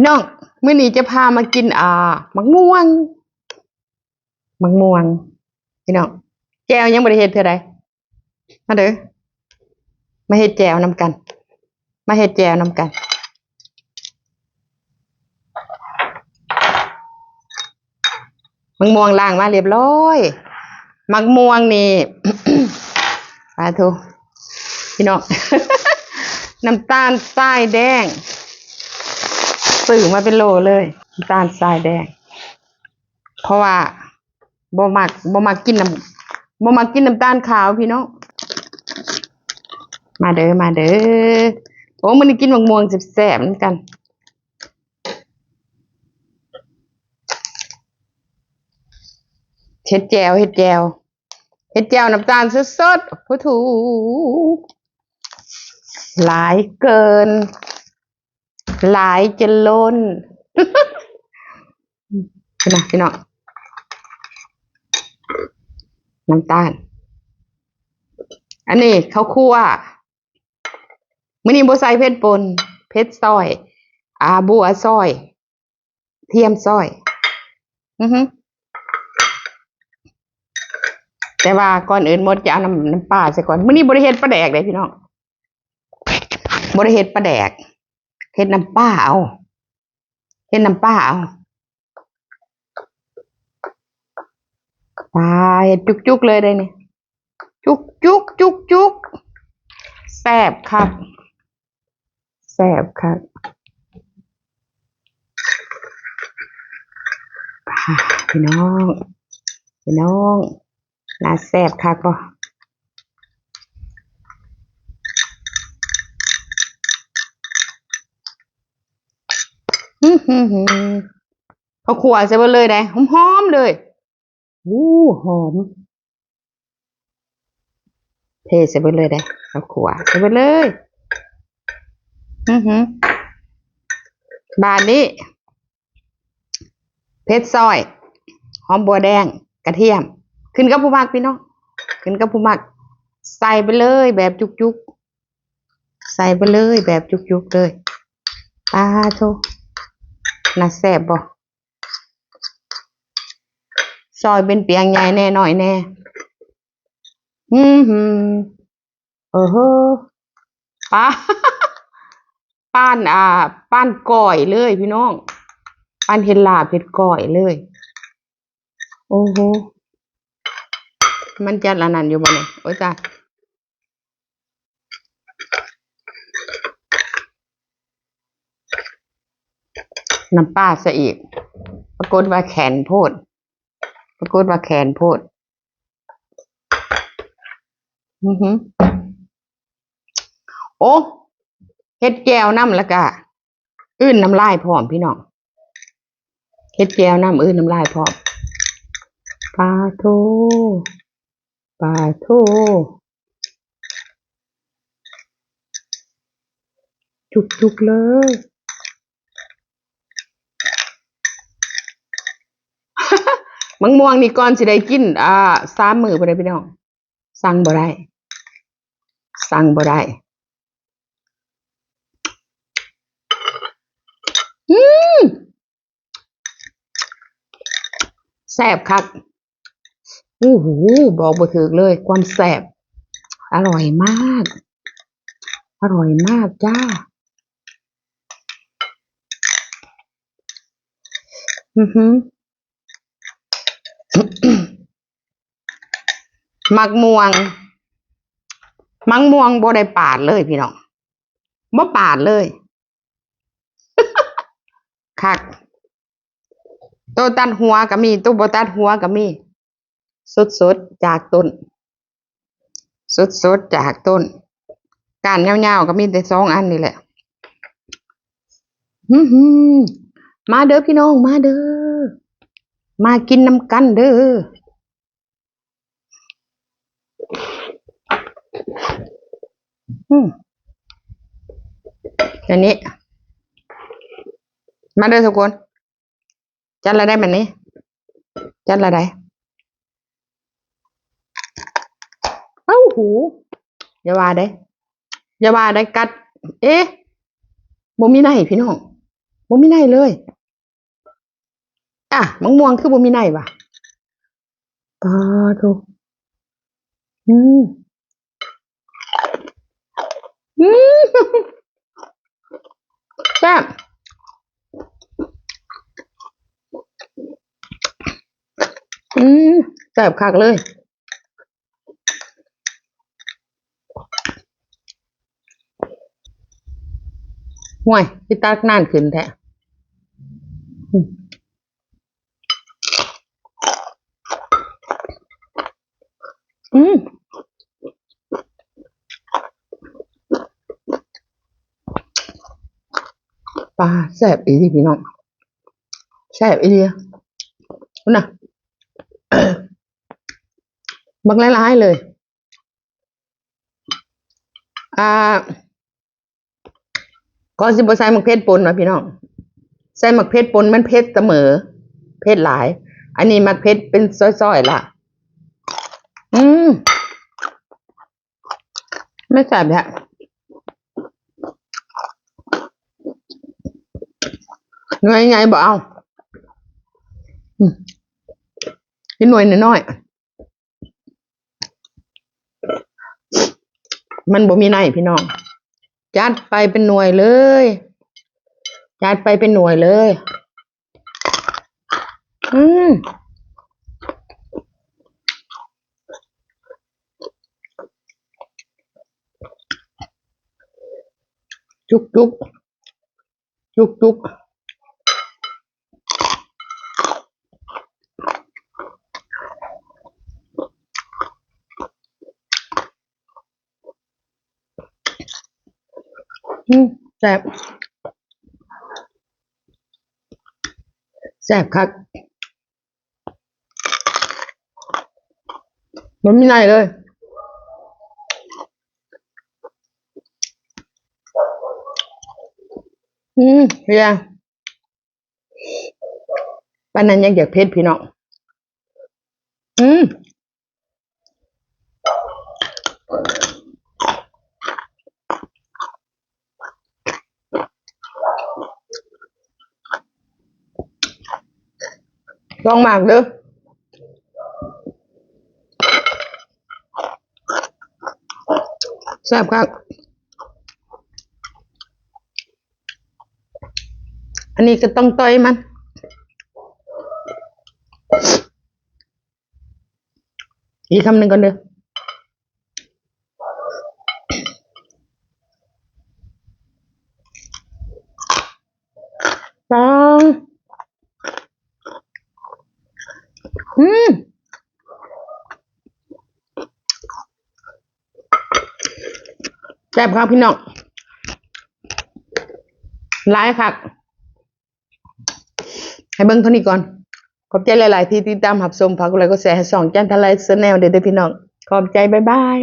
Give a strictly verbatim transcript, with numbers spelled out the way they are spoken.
น้อง มื้อนี้จะพามากิน อ่า หมากม่วง หมากม่วง พี่น้อง แจ่วยังบ่ได้เฮ็ดเทื่อใด มาเด้อ มาเฮ็ดแจ่วนำกัน มาเฮ็ดแจ่วนำกัน หมากม่วงล้างมาเรียบร้อย หมากม่วงนี่ ปาโท พี่น้อง น้ำตาลทรายแดง ซื้อมาเป็นโลเลย น้ำตาลทรายแดง เพราะว่าบ่มัก บ่มักกินน้ำ บ่มักกินน้ำตาลขาวพี่น้อง มาเด้อ มาเด้อ โอ้ มื้อนี้กินหมากม่วงแซ่บๆเหมือนกัน เฮ็ดแจ่ว เฮ็ดแจ่ว เฮ็ดแจ่วน้ำตาลสดๆ ผู้ถูก หลายเกิน หลายจนล้น พี่น้อง พี่น้อง น้ำตาล อันนี้ข้าวคั่ว มื้อนี้บ่ใส่เผ็ดป่น เผ็ดซอย อ่า บัวซอย เทียมซอย อือฮึ แต่ว่าก่อนอื่นมดจะเอาน้ำ น้ำปลาใส่ก่อน มื้อนี้บ่ได้เฮ็ดปลาแดกเด้พี่น้อง บ่ได้เฮ็ดปลาแดก เฮ็ดน้ำปลาเอา เฮ็ดน้ำปลาเอา ปลาเฮ็ดจุกๆเลยเด้นี่ จุกๆ จุกๆ แซ่บคัก แซ่บคัก อ่า พี่น้อง พี่น้อง น่าแซ่บคักบ่ อื้อหือหือ ข้าวคั่วใส่เบิดเลยเด้ หอมๆเลย อู้ หอม เทใส่เบิดเลยเด้ ข้าวคั่วใส่เบิดเลย อือหือ บาดนี้ เผ็ดซอย หอมบัวแดง กระเทียม ขึ้นกับผู้มักพี่น้อง ขึ้นกับผู้มัก ใส่ไปเลยแบบจุกๆ ใส่ไปเลยแบบจุกๆเลย ปาโท น่าแซ่บบ่ ซอยเป็นเปียงใหญ่แน่น้อยแน่ อือหือ เออเฮ้อ ปา ปาน อ่า ปานก้อยเลยพี่น้อง ปานเฮ็ดลาบเฮ็ดก้อยเลย โอ้โห มันจัดอันนั้นอยู่บ่เนี่ย โอ้ยตาย น้ำปลาซะอีก ปรากฏว่าแข็งโพด ปรากฏว่าแข็งโพด อือหือ โอ้ เฮ็ดแจ่วนำแล้วกะ อื่นน้ำลายพร้อมพี่น้อง เฮ็ดแจ่วนำ อื่นน้ำลายพร้อม ปาโท ปาโท จุกๆเลย หมากม่วงนี่ก่อนสิได้กิน อ่า สามมื้อพุ้นเด้อพี่น้อง สั่งบ่ได้ สั่งบ่ได้ อืม แซ่บคัก อู้หู บอกบ่ถูกเลย ความแซ่บ อร่อยมาก อร่อยมากจ้า อือหือ หมากม่วง หมากม่วงบ่ได้ปาดเลยพี่น้อง บ่ปาดเลย คัก โตตัดหัวก็มี โตบ่ตัดหัวก็มี สดๆจากต้น สดๆจากต้น ก้านยาวๆก็มีแต่สองอันนี่แหละ อื้อหือ มาเด้อพี่น้อง มาเด้อ มากินนำกันเด้อ อืม อันนี้ มาเด้อทุกคน จัดละได้แบบนี้ จัดละได้ เอ้าหู อย่าว่าได้ อย่าว่าได้กัด เอ๊ะ บ่มีในพี่น้อง บ่มีในเลย อ่ะ มะม่วงคือบ่มีในวะ ปาโท อืม อืม แซ่บ อืม แซ่บคักเลย ห่วย พี่ตักนานขึ้นแท้ อืม อืม ปลาแซ่บอีหลีพี่น้อง แซ่บอีหลี คุณน่ะ บักหลายๆเลย อ่า ก็สิบ่ใส่หมากเผ็ดป่นเนาะพี่น้อง ใส่หมากเผ็ดป่นมันเผ็ดเสมอ เผ็ดหลาย อันนี้หมากเผ็ดเป็นซอยๆล่ะ อืม ไม่แซ่บแท้ หน่วยใหญ่บ่เอา อืม กินหน่วยน้อยๆ มันบ่มีในพี่น้อง จัดไปเป็นหน่วยเลย จัดไปเป็นหน่วยเลย อืม จุกจุก จุกจุก อืม แซ่บ แซ่บคัก มันมีในเลย อืม เฮีย ปานนั้นยังอยากเผ็ดพี่น้อง อืม ลองหมากเด้อ แซ่บคัก อันนี้ก็ต้องต่อยมัน อีกคำหนึ่งก่อนเด้อ สอง อืม แซ่บครับพี่น้อง หลายคัก ให้เบิ่งเท่านี้ก่อน ขอบใจหลายๆที่ติดตามรับชม ฝากกดไลค์กดแชร์ให้ช่องจันทร์ไลฟ์แชนแนลเด้อพี่น้อง ขอบใจ บ๊ายบาย